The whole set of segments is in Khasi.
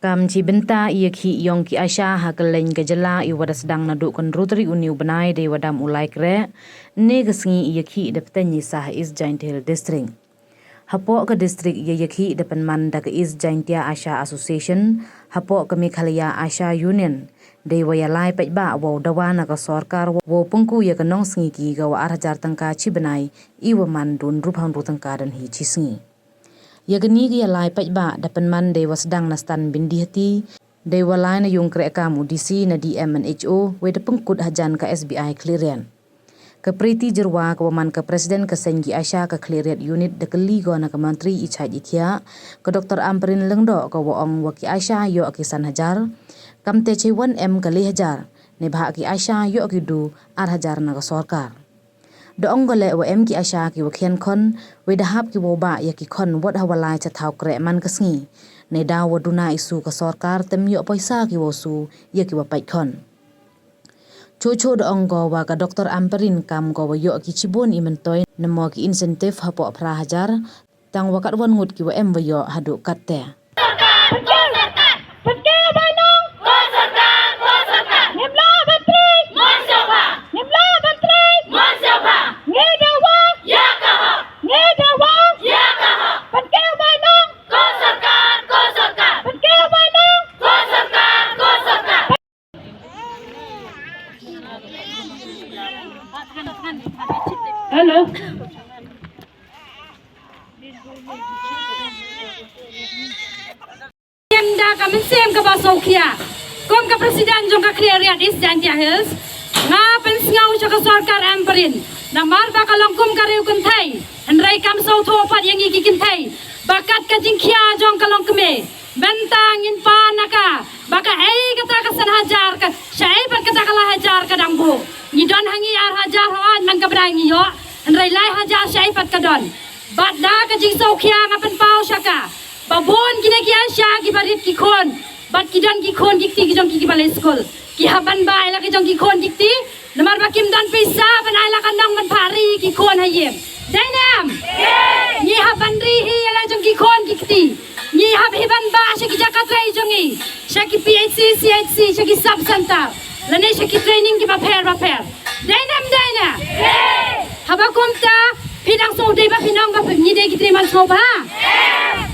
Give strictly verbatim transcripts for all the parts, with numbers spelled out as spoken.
Kam chi bynta ïa ki ïong ki ASHA ha kylleng ka jylla i wa da sdang naduh ka hynriew tarik u ni u bnai dei wa dam u lai kreh. Ne ka sngi ïa ki da pteng i sah East Jaintia Hills District. Hapoh ka district ïa ïa ki da pynman da ka East Jaintia ASHA Association, hapoh ka Meghalaya ASHA Union, dei wa ïa lai paidbah wa u dawa na ka sorkar wa u pynku ïa ka nong sngi ki ka wa ar hajar tangka chi bnai i wa man dun rup hang du tangka dan hi chi sngi. Ïa kani ka ïa lai paidbah da pynman dei wa sdang na stan Byndihati, dei wa lai na yung kreh kam u D C na D M and H O, wei da pynkut hajan ka S B I Khliehriat. Ka Priti Jyrwa ka wa man ka President ka seng ki ASHA ka Khliehriat Unit da kylli ko na ka Mantri i chait i khiah, ka Doctor Ampareen Lyngdoh ka wa ong wa ki ASHA ïoh ki san hajar, kam te chi wan em ka li hajar, ne bha ki ASHA ïoh ki du ar hajar na ka sorkar. Da ong ko leh wa em ki ASHA ki wa khian khon, wei da hap ki wa ba ïa ki khon wat ha wa lai cha thaw kreh man ka sngi. Ne da wa duna isu ka sorkar tem ïoh poisa ki wa su ïa ki wa pait khon. Chuchu da ong ko wa ka Doctor Ampareen kam ko wa ïoh ki chibun i mentoi, namo ki incentive hapoh phra hajar, tang wa kat wan ngut ki wa em wa ïoh haduh kat te. Hello. Em da ka mynsiem ka ba sawkhia. Kum ka president jong ka Khliehriat East Jaintia Hills, nga pynsngew sha ka sorkar Ampareen, namar ba ka long kum ka riew kynthei, hynrei kam sawthuh pat ïa ngi ki kynthei ba kat ka jingkhia jong ka longkmie. Mynta ngin pan na ka ba ka ei kata ka san hajar ka, shaei pat kata ka lai hajar ka dang buh. Ngi don ha ngi ar hajar hooid man ka bnai ngi ïoh, hynrei lai hajar shaei pat ka don. Bad da ka jingsawkhia nga pynpaw sha ka ba bun kine ki ASHA ki ba rit ki khun, bad ki don ki khun ki kti ki jong ki ki ba leit skul. Ki hap ban bha ïa la ki jong ki khun ki kti, namar ba kim don pisa ban ai la ka nong ban phah ri ki khun ha ïing. Dei ne em? Ngi hap ban ri hi ïa la jong ki khun ki kti. Ngi hap hi ban bha sha ki jaka trei jong ngi, sha ki P H C, C H C, sha ki sub center, lane sha ki training ki bapher bapher. Dei ne em dei ne? Haba kumta phi dang sngewdei ba phi nong ba phi, ngi dei ki trei man sngewbha.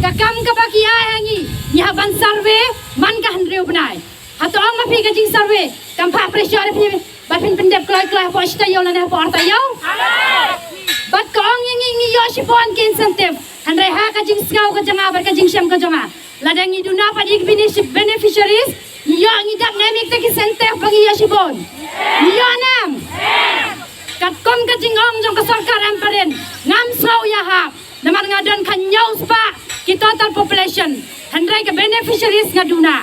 Ka kam ka ba ki ai ha ngi, ngi hap ban survey man ka hynriew bnai. Hato ong ma phi ka jingsurvey kam phah pressure phi ba phin pyndep kloi kloi hapoh shi taïew lane hapoh ar taïew? Bad ka ong ïa ngi ngi ïoh shibun ki incentive. Hynrei ha ka jingsngew ka jong nga bad ka jingshem ka jong nga, lada ngi duna pat ïa ki bene-, beneficiaries, ngi ïoh, ngi dap ne em ïa kita ki incentive ba ngi ïoh shibun? Ngi ïoh ne em? Katkum ka jingong jong ka sorkar Ampareen, ngam sngew ïahap. Namar nga don khathynñiew spah ki total population, hynrei ka beneficiaries nga duna.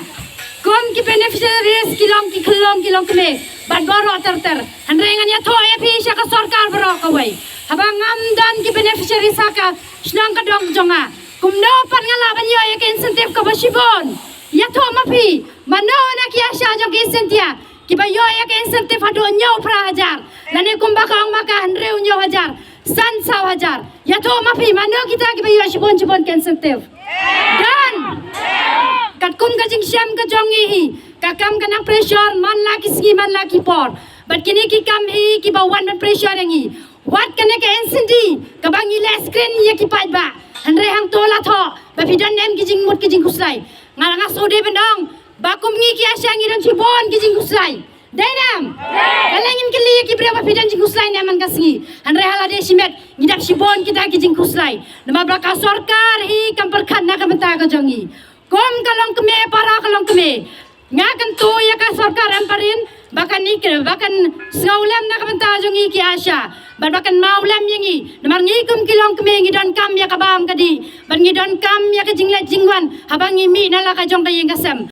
Kum ki beneficiaries ki long ki khyllung ki longkmie bad baroh ter ter. Hynrei ngan ïathuh ïa phi sha ka sorkar baroh kawei, haba ngam don ki beneficiaries ha ka shnong ka dong jong nga, kumno pat nga lah ban ïoh ïa ka incentive ka ba shibun? Ïathuh ma phi, mano na ki ASHA jong ka East Jaintia ki ba ïoh ïa ka incentive haduh hynñiew phra hajar, lane kumba ka ong ma ka hynriew hynñiew hajar, san saw hajar? Ïathuh ma phi, mano kita ki ba ïoh shibun shibun ka incentive? Don. Katkum ka jingshem ka jong ngi hi, ka kam ka nang pressure man la ki sngi man la ki por. Bad kine ki kam hi ki ba wan ban pressure ïa ngi. Wat kane ka N C D ka ba ngi leh screen ïa ki paidbah. Hynrei hangto la thoh ba phi don ne em ki jingmut ki jingkhuslai. Nga la nga sngewdei ban ong ba kum ngi ki ASHA ngi don shibun ki jingkhuslai. Dei ne em? Balei ngin kylli ïa ki briew ba phi don jingkhuslai ne em man ka sngi? Hynrei ha lade shimet ngi dap shibun kita ki jingkhuslai. Namar ba ka sorkar hi kam pyrkhat na ka bynta ka jong ngi. Kum ka longkmie, para ka longkmie, nga kyntu ïa ka sorkar Ampareen ba kan ïa, ba kan sngewlem na ka bynta jong ngi ki ASHA bad ba kan mawlem ïa ngi. Namar ngi kum ki longkmie ngi donkam ïa ka bam ka dih bad ngi donkam ïa ka jingleit jingwan haba ngi mih na la ka jong ka ïing ka sem.